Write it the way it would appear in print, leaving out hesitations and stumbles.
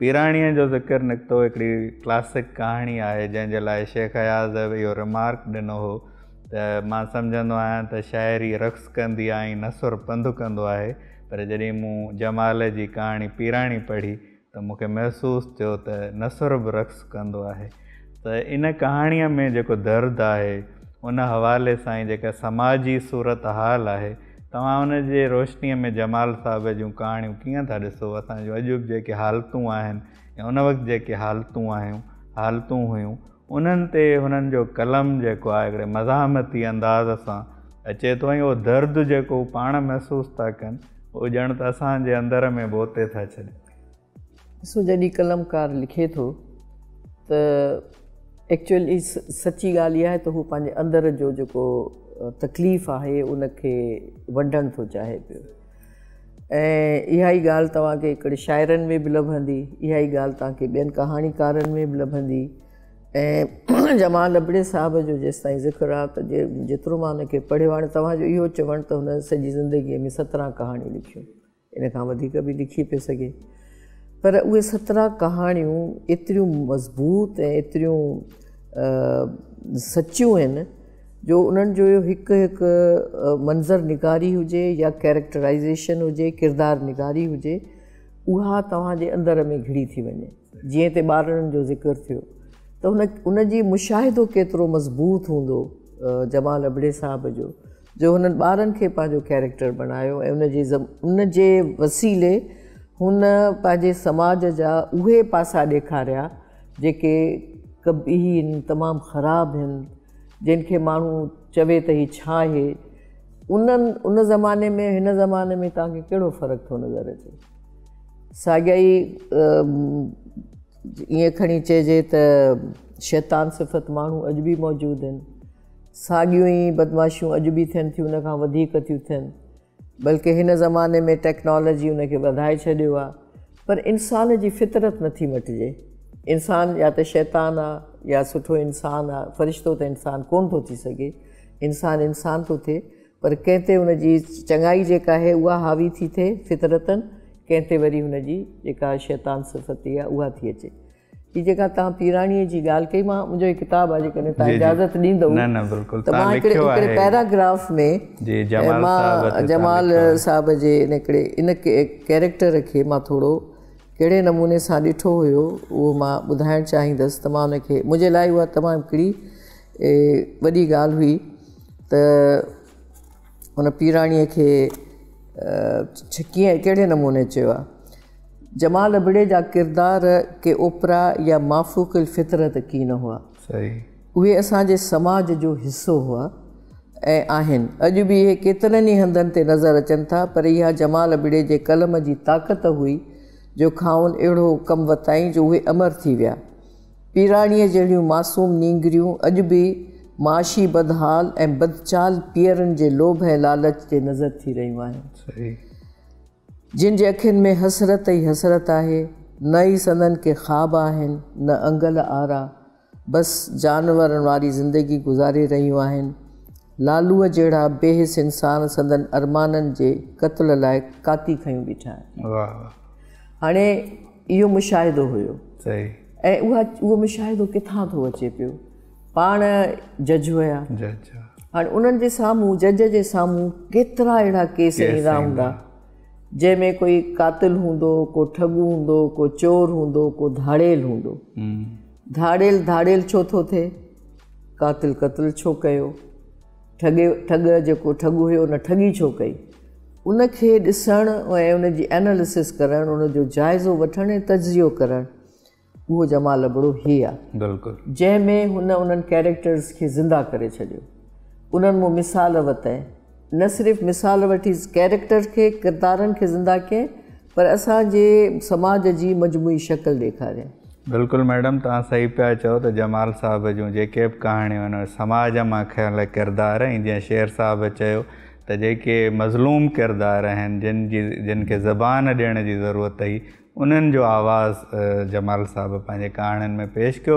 پيراڻيء جو ذڪر نڪتو، هڪڙي ڪلاسڪ ڪهاڻي آهي، جنهن جي لاء شيخ اياز اهو رمارڪ ڏنو هو ته مان سمجهندو آهيان ته شاعري رقص ڪندي آهي ۽ نثر پنڌ ڪندو آهي، پر جڏهن مون جمال جي ڪهاڻي پيراڻي پڙهي ته مون کي محسوس ٿيو ته نثر به رقص ڪندو آهي ته ان ڪهاڻيء ۾ جيڪو درد آهي، ان حوالي سان ۽ جيڪا سماجي صورتحال آهي، توهان ان جي روشنيء ۾ جمال صاحب جون ڪهاڻيون ڪيئن ٿا ڏسو؟ اسان جون اڄ به جيڪي حالتون آهن يا ان وقت جيڪي حالتون آهيون حالتون هيون، انهن تي هنن جو قلم جيڪو آهي هڪڙي مزاحمتي انداز سان اچي ٿو ۽ اهو درد جيڪو هو پاڻ محسوس ٿا ڪن، اهو ڄڻ ته اسان جي اندر ۾ به اوتي ٿا ڇڏين. ڏسو جڏهن قلمڪار لکي ٿو ته ايڪچوئلي سچي ڳالهه اها آهي ته هو پنهنجي اندر جو جيڪو تڪليف آهي ان کي ونڊڻ ٿو چاهي پيو ۽ اها ئي ڳالهه توهان کي هڪڙي شاعرن ۾ به لڀندي، اها ئي ڳالهه توهان کي ٻين ڪهاڻيڪارن ۾ به لڀندي ۽ جمال ابڙي صاحب جو جيستائين ذڪر آهي ته جيترو مان ان کي پڙهيو هاڻي توهان جو اهو چوڻ ته هن سڄي زندگيء ۾ 17 ڪهاڻيون لکيون. ان کان وڌيڪ به لکي پيو سگهي پر اهي 17 ڪهاڻيون ايتريون مضبوط ۽ ايتريون سچيون آهن جو انهن جو هڪ هڪ منظر نگاري هجي يا ڪيريڪٽرائيزيشن هجي، ڪردار نگاري هجي، اها توهان جي اندر ۾ گهڙي ٿي وڃي. جيئن هتي ٻارڙن جو ذڪر ٿيو ته هن ان جي مشاهدو ڪيترو مضبوط هوندو جمال ابڙي صاحب جو، جو هنن ٻارن کي پنهنجو ڪيريڪٽر بڻايو ۽ ان جي ان جي وسيلي هن پنهنجي سماج جا اهي پاسا ڏيکاريا جيڪي قبيح آهن، تمام خراب آهن، جن کي ماڻهو چوي ته هي ڇا آهي. انهن ان زماني ۾ هن زماني ۾ توهان کي ڪهڙو فرق ٿو نظر اچي؟ ساڳيا ئي ائين کڻي چئجي ته شيطان صفت ماڻهو اڄ به موجود آهن. ساڳيون ئي بدمعاشيون اڄ به ٿين ٿيون، ان کان وڌيڪ ٿيون ٿين، بلڪه هن زماني ۾ ٽيڪنالاجي ان کي وڌائي ڇڏيو آهي، پر انسان جي فطرت نٿي مٽجي. انسان يا ته شيطان آ يا سٺو انسان آ، فرشتو ته انسان ڪونه ٿو ٿي سگهي، انسان انسان ٿو ٿئي، پر ڪنهن تي هن جي چڱائي جيڪا آهي اها حاوي ٿي ٿئي فطرتن، ڪنهن تي وري هن جي جيڪا شيطان صفتي آ اها ٿي اچي. هي جيڪا توهان پيراڻيء جي ڳالهه ڪئي، مان منهنجو هي ڪتاب آهي، جيڪڏهن توهان اجازت ڏيندؤ نه نه بلڪل ته مان هڪڙي هڪڙي پيراگراف ۾ مان جمال صاحب جي ان هڪڙي ان ڪيريڪٽر کي مان ٿورو ڪهڙي نموني سان ڏٺو هيو اهو مان ٻڌائڻ چاهيندس ته مان ان کي منهنجي لاء اها تمام هڪڙي وڏي ڳالهه هئي ته ان پيراڻيء کي ڪيئن ڪهڙي نموني چيو آهي. جمال ابڙي جا ڪردار ڪي اوپرا يا مافوق الفطرت ڪين هئا. اهي اسان جي سماج جو حصو هئا ۽ آهن. اڄ به اهي ڪيترن ئي هنڌن تي نظر اچن ٿا، پر اها جمال ابڙي جي قلم جي طاقت هئي جو کانئن اهڙو ڪم ورتائين جو اهي امر ٿي ويا. پيراڻيء جهڙيون معصوم نينگريون اڄ به معاشي بدحال ۽ بدچال پيئرن جي لوڀ ۽ لالچ جي نذر ٿي رهيون آهن. جن جي اکين ۾ حسرت ئي حسرت آهي، نه ئي سندن ڪي خواب آهن، نه انگل آرا، بس جانورن واري زندگي گذاري رهيون آهن. لالوء جهڙا بي حس انسان سندن ارمانن جي قتل لاء ڪاتي کنيون بيٺا آهن. واهه واهه. هاڻي اهو مشاهدو هيو. صحيح. ۽ اها اهو مشاهدو ڪٿان ٿو اچي پيو؟ پاڻ جج هيا. جج. هاڻي انهن جي سامهون جج جي سامهون ڪيترا اهڙا ڪيس ايندا هوندا جنهن ۾ ڪوئي قاتل هوندو، ڪو ٺڳ هوندو، ڪو چور هوندو، ڪو ڌاڙيل هوندو. ڌاڙيل ڌاڙيل ڇو ٿو ٿئي؟ قاتل قتل ڇو ڪيو؟ ٺڳي ٺڳ جيڪو ٺڳ هيو ان ٺڳي ڇو ڪئي؟ ان کي ڏسڻ ۽ ان جي اينالسس ڪرڻ، ان جو جائزو وٺڻ ۽ تجزيو ڪرڻ اهو جمال ابڙو هي آ. بلڪل. جنهن ۾ هن انهن ڪيريڪٽرز کي زنده ڪري ڇڏيو. انهن مون مثال ورتائين. نه صرف مثال وٺي ڪيريڪٽر کي، ڪردارن کي زنده ڪيائين پر اسان جي سماج جي مجموعي شڪل ڏيکاريائين. بلڪل ميڊم توهان صحيح پيا چئو ته جمال صاحب جون جيڪي به ڪهاڻيون آهن اهي سماج مان کنيل ڪردار ۽ جيئن شير صاحب چيو ته جيڪي مظلوم ڪردار آهن جن جي جن کي زبان ڏيڻ جي ضرورت هئي انهن جو آواز جمال صاحب پنهنجي ڪهاڻين ۾ پيش ڪيو.